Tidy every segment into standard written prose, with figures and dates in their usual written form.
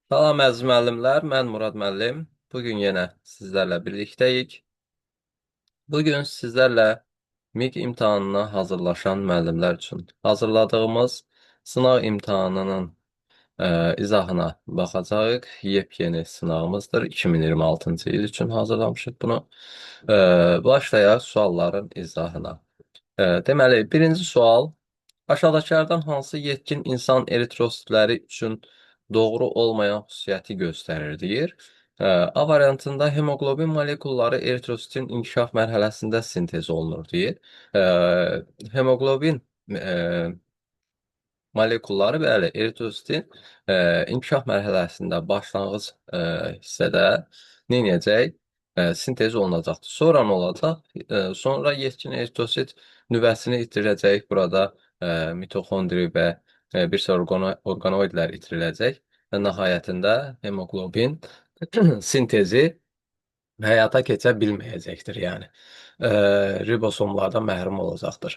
Salam əziz müəllimlər, mən Murad müəllim. Bugün yenə sizlərlə birlikdəyik. Bugün sizlərlə MİQ imtahanına hazırlaşan müəllimlər üçün hazırladığımız sınaq imtahanının izahına baxacağıq. Yepyeni sınağımızdır. 2026-cı il üçün hazırlamışıq bunu. Başlayaq sualların izahına. Deməli, birinci sual. Aşağıdakılardan hansı yetkin insan eritrositləri üçün doğru olmayan xüsusiyyəti göstərir, deyir. A variantında hemoqlobin molekulları eritrositin inkişaf mərhələsində sintez olunur, deyir. Hemoqlobin molekulları, bəli, eritrositin inkişaf mərhələsində başlanğıc hissədə nə edəcək? Sintez olunacaqdır. Sonra nə olacaq? Sonra yetkin eritrosit nüvəsini itirəcək. Burada mitoxondri və bir sıra orqanoidlər itiriləcək və nəhayətində hemoqlobin sintezi həyata keçə bilməyəcəkdir. Yəni ribosomlardan məhrum olacaqdır.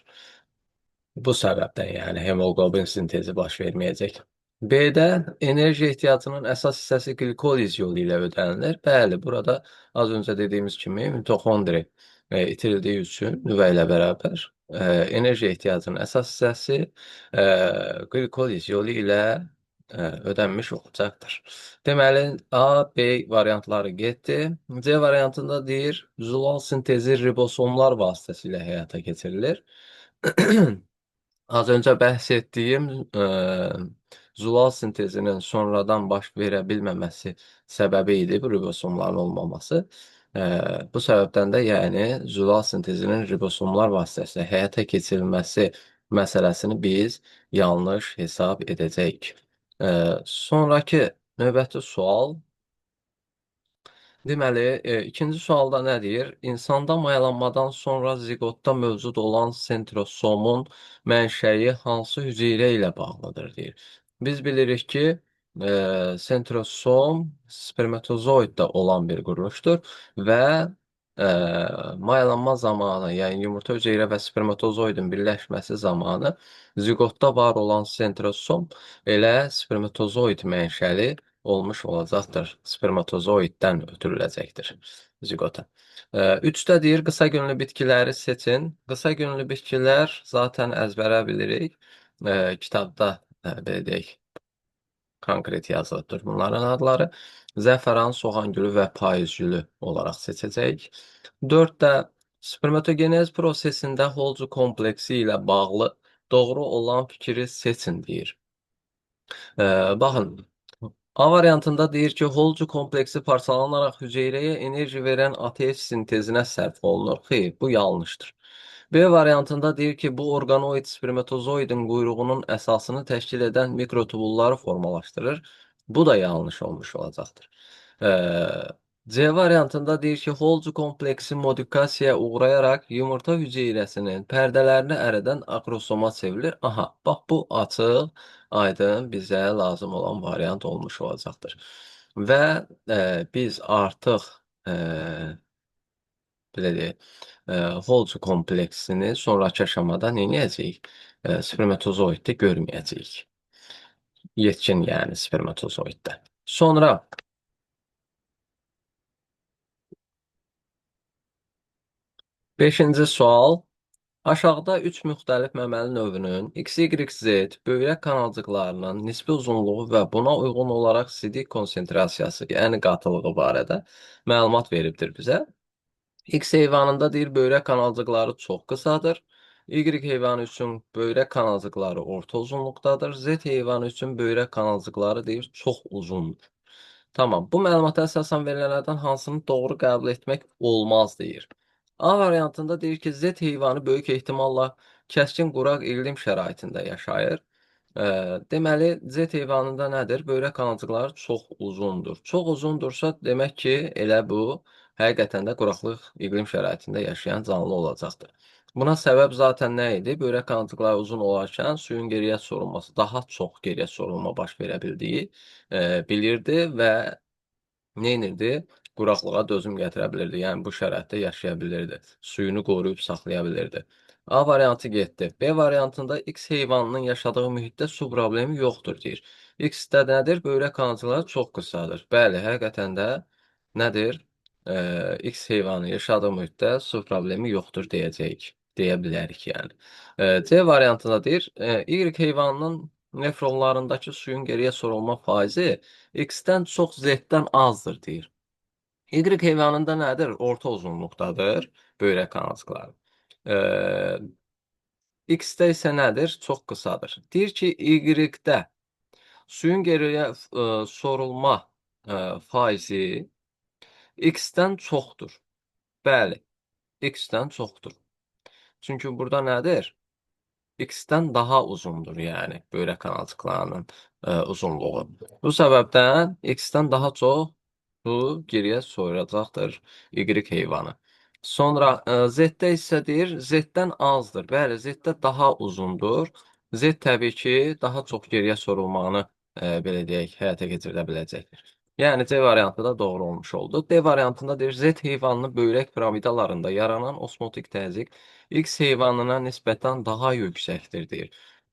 Bu səbəbdən yəni hemoqlobin sintezi baş verməyəcək. B-də enerji ehtiyacının əsas hissəsi qlikoliz yolu ilə ödənilir. Bəli, burada az öncə dediyimiz kimi mitoxondri itirildiyi üçün nüvə ilə bərabər enerji ehtiyacının əsas hissəsi qlikoliz yolu ilə ödənmiş olacaqdır. Deməli, A, B variantları getdi. C variantında deyir, zülal sintezi ribosomlar vasitəsilə həyata keçirilir. Az öncə bəhs etdiyim zülal sintezinin sonradan baş verə bilməməsi səbəbi idi bu ribosomların olmaması. Bu səbəbdən də yəni zülal sintezinin ribosomlar vasitəsilə həyata keçirilməsi məsələsini biz yanlış hesab edəcəyik. Sonrakı növbəti sual. Deməli, ikinci sualda nə deyir? İnsanda mayalanmadan sonra ziqotda mövcud olan sentrosomun mənşəyi hansı hüceyrə ilə bağlıdır, deyir. Biz bilirik ki, sentrosom spermatozoiddə olan bir quruluşdur və mayalanma zamanı, yəni yumurta hüceyrə və spermatozoidin birləşməsi zamanı ziqotda var olan sentrosom elə spermatozoid mənşəli olmuş olacaqdır. Spermatozoiddən ötürüləcəkdir ziqota. Üçdə deyir, qısa günlü bitkiləri seçin. Qısa günlü bitkilər zaten əzbərə bilirik. Kitabda belə deyək, konkret yazılıbdır bunların adları. Zəfəran, soğan gülü və payız gülü olaraq seçəcəyik. Dörddə spermatogenez prosesində Holcu kompleksi ilə bağlı doğru olan fikri seçin deyir. Baxın, A variantında deyir ki, Holcu kompleksi parçalanaraq hüceyrəyə enerji verən ATF sintezinə sərf olunur. Xeyr, bu yanlışdır. B variantında deyir ki, bu orqanoid spermatozoidin quyruğunun əsasını təşkil edən mikrotubulları formalaşdırır. Bu da yanlış olmuş olacaqdır. C variantında deyir ki, Holcu kompleksi modifikasiyaya uğrayaraq yumurta hüceyrəsinin pərdələrini əridən akrosoma çevrilir. Aha, bax bu açıq, aydın bizə lazım olan variant olmuş olacaqdır. Və biz artıq belə deyək, Holcu kompleksini sonrakı aşamada nə edəcəyik? Spermatozoiddə görməyəcəyik. Yetkin, yəni spermatozoiddə. Sonra beşinci sual. Aşağıda üç müxtəlif məməli növünün X, Y, Z böyrək kanalcıqlarının nisbi uzunluğu və buna uyğun olaraq sidik konsentrasiyası, yəni qatılığı barədə məlumat veribdir bizə. X heyvanında deyir, böyrək kanalcıqları çox qısadır. Y heyvanı üçün böyrək kanalcıqları orta uzunluqdadır. Z heyvanı üçün böyrək kanalcıqları deyir, çox uzundur. Tamam, bu məlumata əsasən verilənlərdən hansını doğru qəbul etmək olmaz deyir. A variantında deyir ki, Z heyvanı böyük ehtimalla kəskin quraq iqlim şəraitində yaşayır. Deməli, Z heyvanında nədir? Böyrək kanalcıqları çox uzundur. Çox uzundursa, demək ki, elə bu həqiqətən də quraqlıq iqlim şəraitində yaşayan canlı olacaqdır. Buna səbəb zaten nə idi? Böyrək kanalcıqları uzun olarkən suyun geriyə sorulması, daha çox geriyə sorulma baş verə bildiyi bilirdi və nə edirdi? Quraqlığa dözüm gətirə bilirdi. Yəni bu şəraitdə yaşaya bilirdi. Suyunu qoruyub saxlaya bilirdi. A variantı getdi. B variantında X heyvanının yaşadığı mühitdə su problemi yoxdur deyir. X-də nədir? Böyrək kanalları çox qısadır. Bəli, həqiqətən də nədir? X heyvanı yaşadığı mühitdə su problemi yoxdur deyəcəyik. Deyə bilərik yəni. C variantında deyir, Y heyvanının nefronlarındakı suyun geriyə sorulma faizi X-dən çox Z-dən azdır deyir. Y heyvanında nədir? Orta uzunluqdadır böyrək kanalcıqları. X-də isə nədir? Çox qısadır. Deyir ki, Y-də suyun geriyə sorulma faizi X-dən çoxdur. Bəli, X-dən çoxdur. Çünki burada nədir? X-dən daha uzundur, yəni böyrək kanalcıqlarının uzunluğu. Bu səbəbdən X-dən daha çox su geriyə soyuracaqdır Y heyvanı. Sonra Z-də isə deyir, Z-dən azdır. Bəli, Z-də daha uzundur. Z təbii ki, daha çox geriyə sorulmanı belə deyək, həyata keçirilə biləcəkdir. Yəni C variantı da doğru olmuş oldu. D variantında deyir, Z heyvanının böyrək piramidalarında yaranan osmotik təzyiq X heyvanına nisbətən daha yüksəkdir deyir.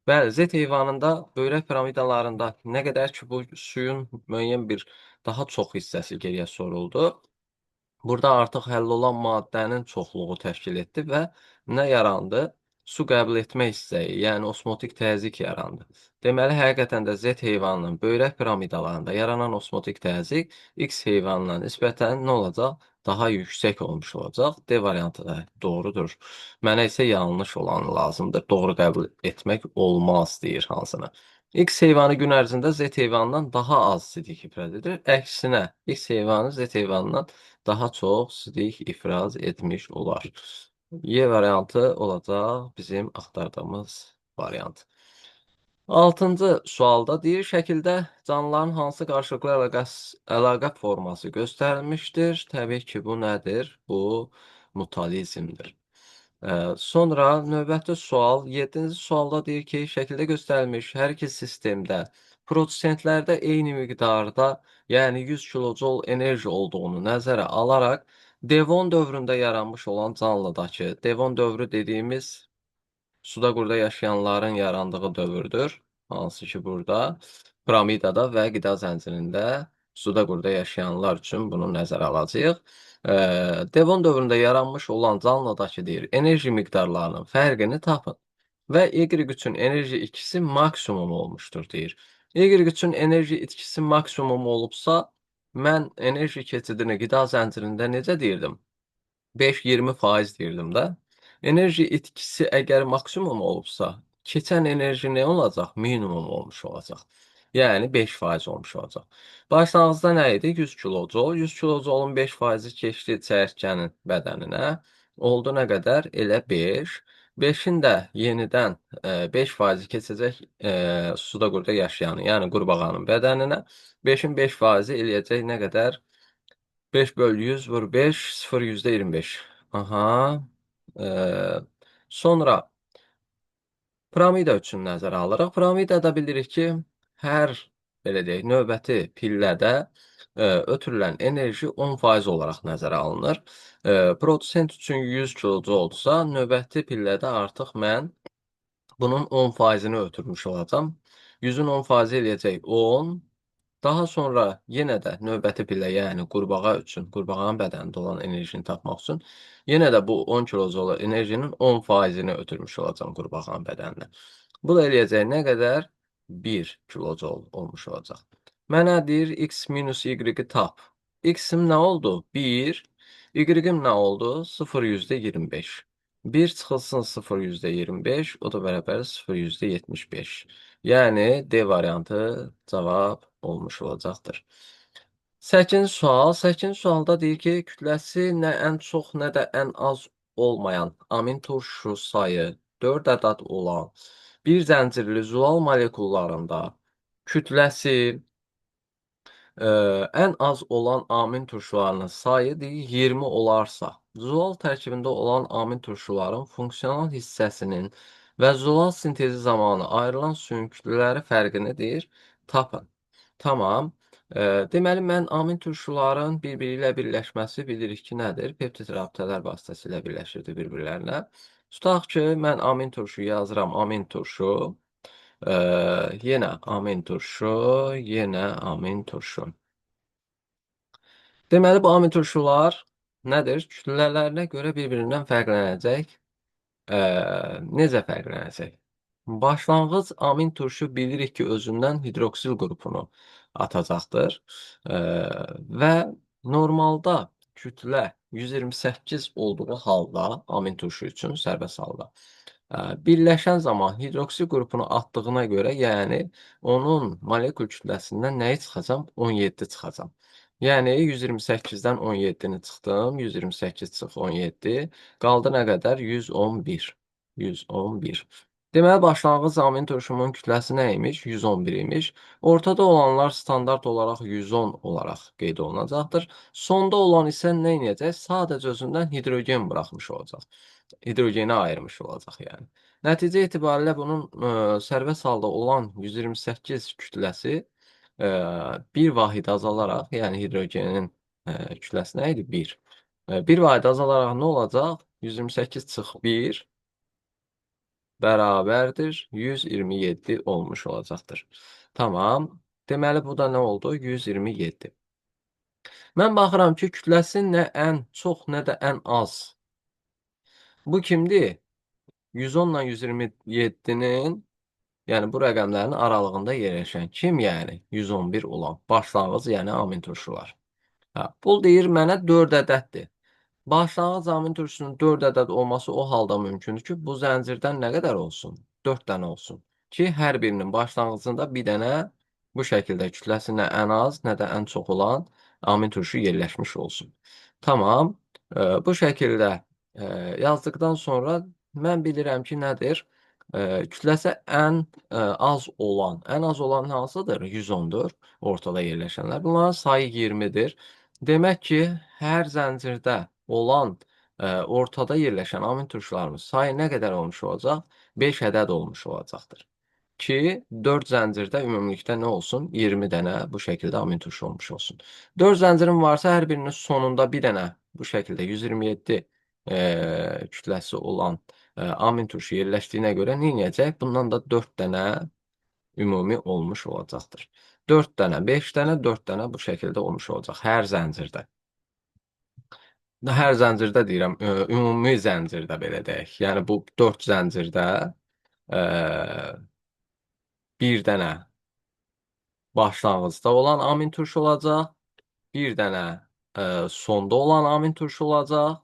Bəli, Z heyvanında böyrək piramidalarında nə qədər ki bu suyun müəyyən bir daha çox hissəsi geriyə soruldu. Burada artıq həll olan maddənin çoxluğu təşkil etdi və nə yarandı? Su qəbul etmə hissəyi, yəni osmotik təzyiq yarandı. Deməli, həqiqətən də Z heyvanının böyrək piramidalarında yaranan osmotik təzyiq X heyvanına nisbətən nə olacaq? Daha yüksək olmuş olacaq. D variantı da doğrudur. Mənə isə yanlış olanı lazımdır. Doğru qəbul etmək olmaz deyir hansını. X heyvanı gün ərzində Z heyvanından daha az sidik ifraz edir. Əksinə, X heyvanı Z heyvanından daha çox sidik ifraz etmiş olar. Y variantı olacaq bizim axtardığımız variant. Altıncı sualda deyir, şəkildə canlıların hansı qarşılıqlı əlaqə forması göstərilmişdir? Təbii ki, bu nədir? Bu mutualizmdir. Sonra növbəti sual, 7-ci sualda deyir ki, şəkildə göstərilmiş hər iki sistemdə produsentlərdə eyni miqdarda, yəni 100 kilojol enerji olduğunu nəzərə alaraq Devon dövründə yaranmış olan canlıdakı, Devon dövrü dediyimiz suda qurda yaşayanların yarandığı dövrdür. Hansı ki burada piramidada və qida zəncirində suda qurda yaşayanlar üçün bunu nəzərə alacağıq. Devon dövründə yaranmış olan canlıdakı deyir, enerji miqdarlarının fərqini tapın. Və Y üçün enerji itkisi maksimum olmuşdur deyir. Y üçün enerji itkisi maksimum olubsa, mən enerji keçidini qida zəncirində necə deyirdim? 5-20% deyirdim də. Enerji itkisi əgər maksimum olubsa, keçən enerji nə olacaq? Minimum olmuş olacaq. Yəni 5% olmuş olacaq. Başlanğıcda nə idi? 100 kilojol. 100 kilojolun 5%-i keçdi çəyirtkənin bədəninə. Oldu nə qədər? Elə 5. 5-in də yenidən 5%-i keçəcək suda qurda yaşayanın, yəni qurbağanın bədəninə. 5-in 5%-i eləyəcək nə qədər? 5 böl 100 vur 5, 0,25. Aha. Sonra piramida üçün nəzərə alırıq. Piramidada bilirik ki, hər belə deyək, növbəti pillədə ötürülən enerji 10% olaraq nəzərə alınır. Produsent üçün 100 kilojolsa, növbəti pillədə artıq mən bunun 10%-ni ötürmüş olacağam. 100-ün 10%-i eləyəcək 10. Daha sonra yenə də növbəti pillə, yəni qurbağa üçün, qurbağanın bədənində olan enerjini tapmaq üçün yenə də bu 10 kilojol enerjinin 10%-ni ötürmüş olacağam qurbağanın bədəninə. Bu da eləyəcək nə qədər? 1 kilojol olmuş olacaq. Mənə deyir x minus y-i tap. X-im nə oldu? 1. Y-im nə oldu? 0,25. 1 çıxılsın 0,25, o da bərabər 0,75. Yəni D variantı cavab olmuş olacaqdır. 8-ci sual. 8-ci sualda deyir ki, kütləsi nə ən çox, nə də ən az olmayan amin turşu sayı 4 ədəd olan bir zəncirli zulal molekullarında kütləsi ən az olan amin turşularının sayı deyir 20 olarsa, zulal tərkibində olan amin turşuların funksional hissəsinin və zulal sintezi zamanı ayrılan suyun kütlələri fərqini deyir, tapın. Tamam. Deməli, mən amin turşuların bir-biri ilə birləşməsi bilirik ki, nədir? Peptid rabitələr vasitəsilə birləşirdi bir-birlərinə. Tutaq ki, mən amin turşu yazıram, amin turşu. Yenə amin turşu, yenə amin turşu. Deməli, bu amin turşular nədir? Kütlələrinə görə bir-birindən fərqlənəcək. Necə fərqlənəcək? Başlanğıc amin turşu bilirik ki, özündən hidroksil qrupunu atacaqdır. Və normalda kütlə 128 olduğu halda amin turşu üçün sərbəst halda birləşən zaman hidroksil qrupunu atdığına görə, yəni onun molekul kütləsindən nəyi çıxacam? 17 çıxacam. Yəni 128-dən 17-ni çıxdım. 128 çıx 17. Qaldı nə qədər? 111. 111. Deməli, başlanğıc amin turşumun kütləsi nə imiş? 111 imiş. Ortada olanlar standart olaraq 110 olaraq qeyd olunacaqdır. Sonda olan isə nə edəcək? Sadəcə özündən hidrogen buraxmış olacaq. Hidrogeni ayırmış olacaq yəni. Nəticə itibarilə bunun sərbəst halda olan 128 kütləsi bir vahid azalaraq, yəni hidrogenin kütləsi nə idi? 1. Bir vahid azalaraq nə olacaq? 128 çıx 1 bərabərdir 127 olmuş olacaqdır. Tamam. Deməli, bu da nə oldu? 127. Mən baxıram ki, kütləsi nə ən çox, nə də ən az. Bu kimdir? 110 ilə 127-nin, yəni bu rəqəmlərin aralığında yerləşən kim, yəni 111 olan başlanğıc, yəni amin turşular. Hə, bu deyir mənə 4 ədəddir. Başlanğıc amin turşusunun 4 ədəd olması o halda mümkündür ki, bu zəncirdən nə qədər olsun? 4 dənə olsun. Ki, hər birinin başlanğıcında bir dənə bu şəkildə kütləsi nə ən az, nə də ən çox olan amin turşu yerləşmiş olsun. Tamam. Bu şəkildə yazdıqdan sonra mən bilirəm ki, nədir? Kütləsi ən az olan, ən az olan hansıdır? 110-dur ortada yerləşənlər. Bunların sayı 20-dir. Demək ki, hər zəncirdə olan ortada yerləşən amin turşularımız sayı nə qədər olmuş olacaq? 5 ədəd olmuş olacaqdır. Ki, 4 zəncirdə ümumilikdə nə olsun? 20 dənə bu şəkildə amin turşu olmuş olsun. 4 zəncirim varsa, hər birinin sonunda bir dənə bu şəkildə 127 kütləsi olan amin turşu yerləşdiyinə görə nə edəcək? Bundan da 4 dənə ümumi olmuş olacaqdır. 4 dənə, 5 dənə, 4 dənə bu şəkildə olmuş olacaq hər zəncirdə. Hər zəncirdə deyirəm, ümumi zəncirdə belə deyək. Yəni bu 4 zəncirdə bir dənə başlanğıcda olan amin turşu olacaq, bir dənə sonda olan amin turşu olacaq.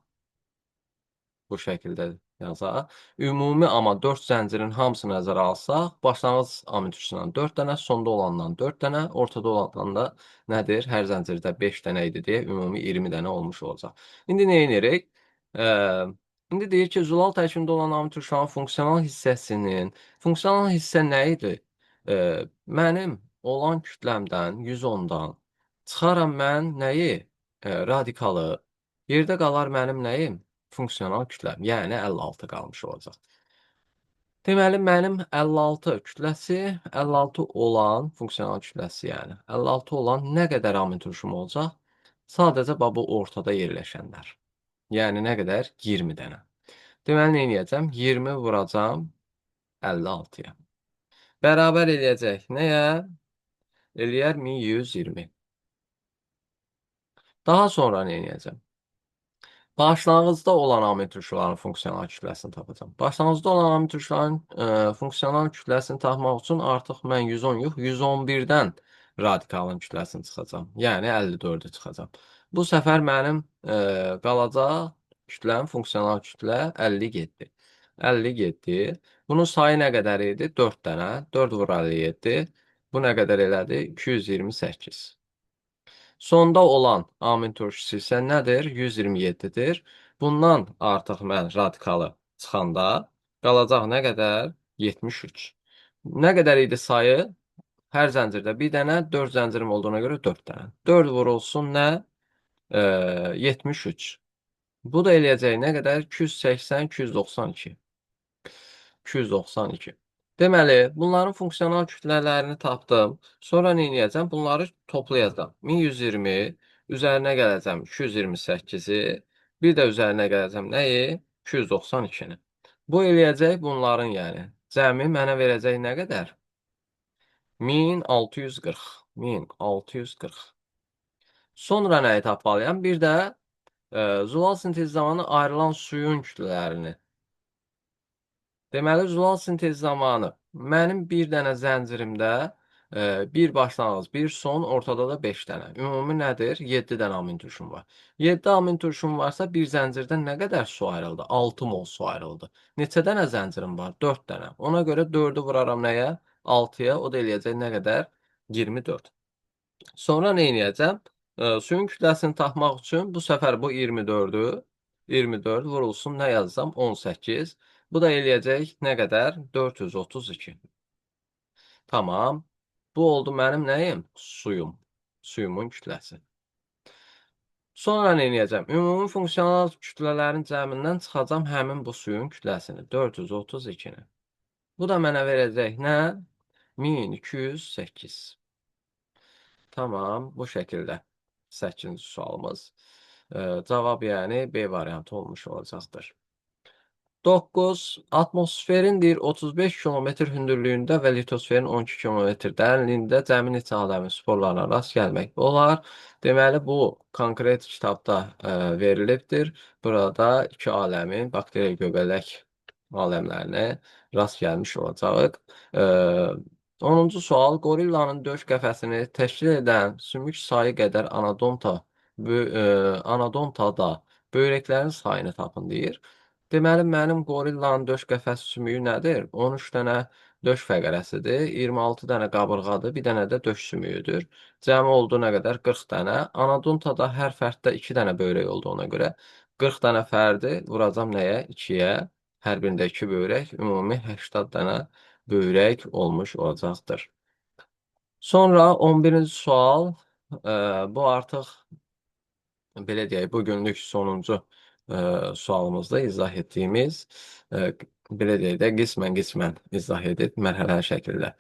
Bu şəkildə yazaq. Ümumi amma 4 zəncirin hamısını nəzərə alsaq, başlanğıc amin turşusundan 4 dənə, sonda olandan 4 dənə, ortada olandan da nədir? Hər zəncirdə 5 dənə idi deyə ümumi 20 dənə olmuş olacaq. İndi nə edirik? İndi deyir ki, zülal tərkibində olan amin turşuların funksional hissəsinin, funksional hissə nə idi? Mənim olan kütləmdən 110-dan çıxaram mən nəyi? Radikalı. Yerdə qalar mənim nəyim? Funksional kütləm, yəni 56 qalmış olacaq. Deməli, mənim 56 kütləsi, 56 olan funksional kütləsi, yəni 56 olan nə qədər amin turşum olacaq? Sadəcə bax bu ortada yerləşənlər. Yəni nə qədər? 20 dənə. Deməli, nə edəcəm? 20 vuracam 56-ya. Bərabər eləyəcək nəyə? Eləyər 1120. Daha sonra nə edəcəm? Başlanğıcda olan amin turşuların funksional kütləsini tapacağam. Başlanğıcda olan amin turşuların funksional kütləsini tapmaq üçün artıq mən 110 yox, 111-dən radikalın kütləsini çıxacağam. Yəni 54-ü çıxacağam. Bu səfər mənim qalacaq kütləm, funksional kütlə 57. 57. Bunun sayı nə qədər idi? 4 dənə. 4 vur 57. Bu nə qədər elədi? 228. Sonda olan amin turşusu isə nədir? 127-dir. Bundan artıq mən radikalı çıxanda qalacaq nə qədər? 73. Nə qədər idi sayı? Hər zəncirdə bir dənə, 4 zəncirim olduğuna görə 4 dənə. 4 vurulsun nə? 73. Bu da eləyəcək nə qədər? 280, 292. 292. Deməli, bunların funksional kütlələrini tapdım. Sonra nə edəcəm? Bunları toplayacağam. 1120, üzərinə gələcəm 228-i, bir də üzərinə gələcəm nəyi? 292-ni. Bu eləyəcək bunların yəni. Cəmi mənə verəcək nə qədər? 1640. 1640. Sonra nəyi tapmalıyam? Bir də zulal sintezi zamanı ayrılan suyun kütlələrini. Deməli, zulal sintezi zamanı mənim bir dənə zəncirimdə bir başlanğıc, bir son, ortada da 5 dənə. Ümumi nədir? 7 dənə amin turşum var. 7 amin turşum varsa bir zəncirdən nə qədər su ayrıldı? 6 mol su ayrıldı. Neçə dənə zəncirim var? 4 dənə. Ona görə 4-ü vuraram nəyə? 6-ya. O da eləyəcək nə qədər? 24. Sonra nə eləyəcəm? Suyun kütləsini tapmaq üçün bu səfər bu 24-ü 24 vurulsun nə yazsam? 18. Bu da eləyəcək nə qədər? 432. Tamam. Bu oldu mənim nəyim? Suyum. Suyumun kütləsi. Sonra nə eləyəcəm? Ümumi funksional kütlələrin cəmindən çıxacam həmin bu suyun kütləsini. 432-ni. Bu da mənə verəcək nə? 1208. Tamam, bu şəkildə. 8-ci sualımız. Cavab yəni B variantı olmuş olacaqdır. 9. Atmosferin deyir 35 km hündürlüyündə və litosferin 12 km dərinliyində cəmi neçə aləmin sporlarına rast gəlmək olar? Deməli, bu konkret kitabda verilibdir. Burada iki aləmin bakteriya göbələk aləmlərinə rast gəlmiş olacağıq. 10-cu sual, qorillanın döş qəfəsini təşkil edən sümük sayı qədər anadontada böyrəklərin sayını tapın deyir. Deməli, mənim qorillanın döş qəfəs sümüyü nədir? 13 dənə döş fəqərəsidir, 26 dənə qabırğadır, bir dənə də döş sümüyüdür. Cəmi oldu nə qədər? 40 dənə. Anadontada hər fərddə 2 dənə böyrək olduğuna görə 40 dənə fərdi vuracam nəyə? 2-yə. Hər birində 2 böyrək, ümumi 80 dənə böyrək olmuş olacaqdır. Sonra 11-ci sual, bu artıq belə deyək, bugünlük sonuncu sualımızda izah etdiyimiz, belə deyək də, qismən izah edib mərhələli şəkildə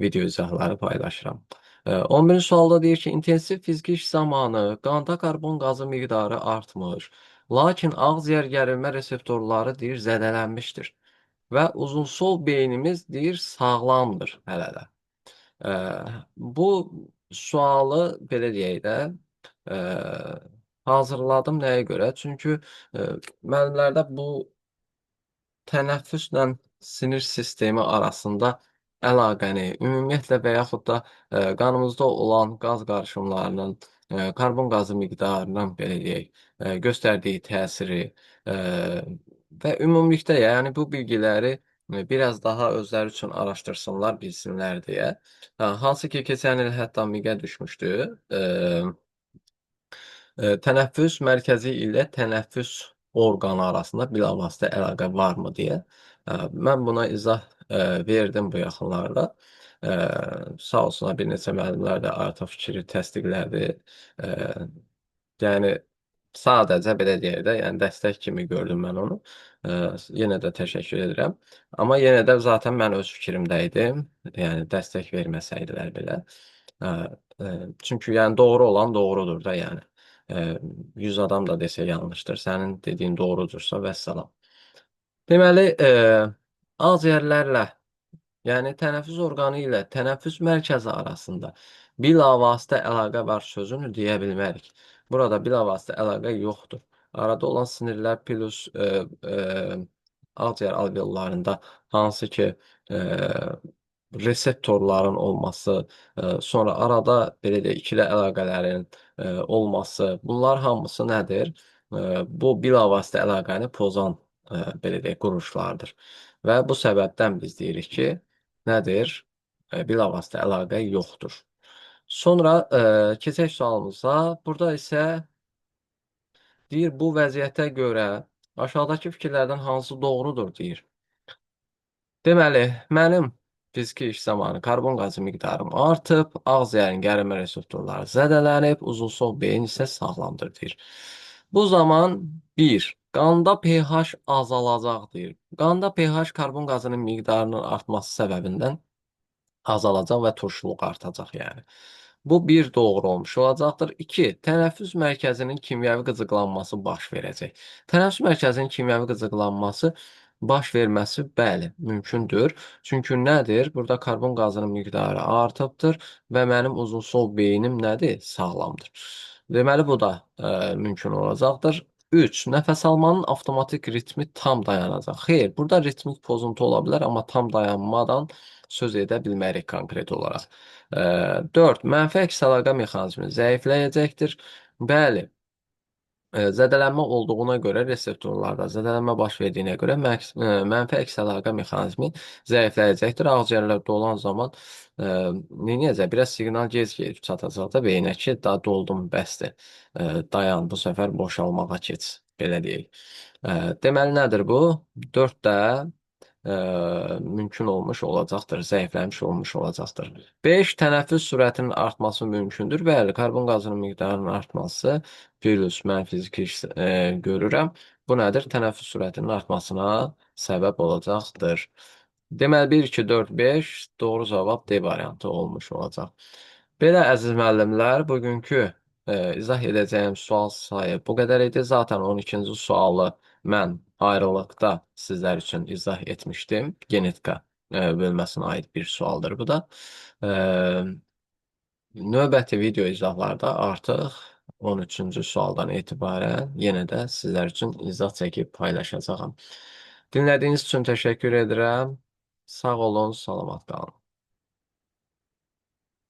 video izahları paylaşıram. 11-ci sualda deyir ki, intensiv fiziki iş zamanı qanda karbon qazı miqdarı artmış, lakin ağciyər gərilmə reseptorları deyir zədələnmişdir və uzunsov beynimiz deyir sağlamdır hələ də. Bu sualı belə deyək də, hazırladım nəyə görə? Çünki müəllimlərdə bu tənəffüslə sinir sistemi arasında əlaqəni, ümumiyyətlə və yaxud da qanımızda olan qaz qarışımlarının, karbon qazı miqdarının belə deyək, göstərdiyi təsiri və ümumilikdə yəni bu bilgiləri biraz daha özləri üçün araşdırsınlar, bilsinlər deyə. Hansı ki, keçən il hətta miqə düşmüşdü. Tənəffüs mərkəzi ilə tənəffüs orqanı arasında bilavasitə əlaqə varmı deyə. Mən buna izah verdim bu yaxınlarda. Sağ olsunlar bir neçə müəllimlər də artıq fikri təsdiqlədi. Yəni sadəcə belə deyək də, yəni dəstək kimi gördüm mən onu. Yenə də təşəkkür edirəm. Amma yenə də zaten mən öz fikrimdə idim. Yəni dəstək verməsəydilər belə. Çünki yəni doğru olan doğrudur da yəni. 100 adam da desə yanlışdır. Sənin dediyin doğrudursa vəssalam. Deməli, ağciyərlərlə, yəni tənəffüs orqanı ilə tənəffüs mərkəzi arasında bilavasitə əlaqə var sözünü deyə bilmərik. Burada bilavasitə əlaqə yoxdur. Arada olan sinirlər plus ağciyər alveollarında hansı ki reseptorların olması, sonra arada belə deyək, ikili əlaqələrin olması, bunlar hamısı nədir? Bu bilavasitə əlaqəni pozan belə deyək, quruluşlardır. Və bu səbəbdən biz deyirik ki, nədir? Bilavasitə əlaqə yoxdur. Sonra keçək sualımıza. Burada isə deyir, bu vəziyyətə görə aşağıdakı fikirlərdən hansı doğrudur deyir. Deməli, mənim fiziki iş zamanı karbon qazı miqdarım artıb, ağciyərin gərilmə reseptorları zədələnib, uzunsov beyin isə sağlamdır deyir. Bu zaman 1. Qanda pH azalacaq deyir. Qanda pH karbon qazının miqdarının artması səbəbindən azalacaq və turşuluq artacaq yəni. Bu bir doğru olmuş olacaqdır. 2. Tənəffüs mərkəzinin kimyəvi qıcıqlanması baş verəcək. Tənəffüs mərkəzinin kimyəvi qıcıqlanması Baş verməsi bəli, mümkündür. Çünki nədir? Burada karbon qazının miqdarı artıbdır və mənim uzunsov beynim nədir? Sağlamdır. Deməli, bu da mümkün olacaqdır. 3. Nəfəs almanın avtomatik ritmi tam dayanacaq. Xeyr, burada ritmik pozuntu ola bilər, amma tam dayanmadan söz edə bilmərik konkret olaraq. 4. Mənfi əks əlaqə mexanizmi zəifləyəcəkdir. Bəli. Zədələnmə olduğuna görə reseptorlarda zədələnmə baş verdiyinə görə mənfi əks əlaqə mexanizmi zəifləyəcəkdir. Ağciyərlər dolan zaman nə edəcək? Biraz siqnal gec gelib çatacaq da beyinə ki, da doldum, bəsdir. Dayan, bu səfər boşalmağa keç, belə deyək. Deməli nədir bu? 4 də mümkün olmuş olacaqdır, zəifləmiş olmuş olacaqdır. 5. Tənəffüs sürətinin artması mümkündür. Bəli, karbon qazının miqdarının artması plus mən fiziki görürəm. Bu nədir? Tənəffüs sürətinin artmasına səbəb olacaqdır. Deməli, 1, 2, 4, 5 doğru cavab D variantı olmuş olacaq. Belə, əziz müəllimlər, bugünkü izah edəcəyim sual sayı bu qədər idi. Zaten 12-ci sualı mən ayrılıqda sizlər üçün izah etmişdim. Genetika bölməsinə aid bir sualdır bu da. Növbəti video izahlarda artıq 13-cü sualdan etibarən yenə də sizlər üçün izah çəkib paylaşacağam. Dinlədiyiniz üçün təşəkkür edirəm. Sağ olun, salamat qalın.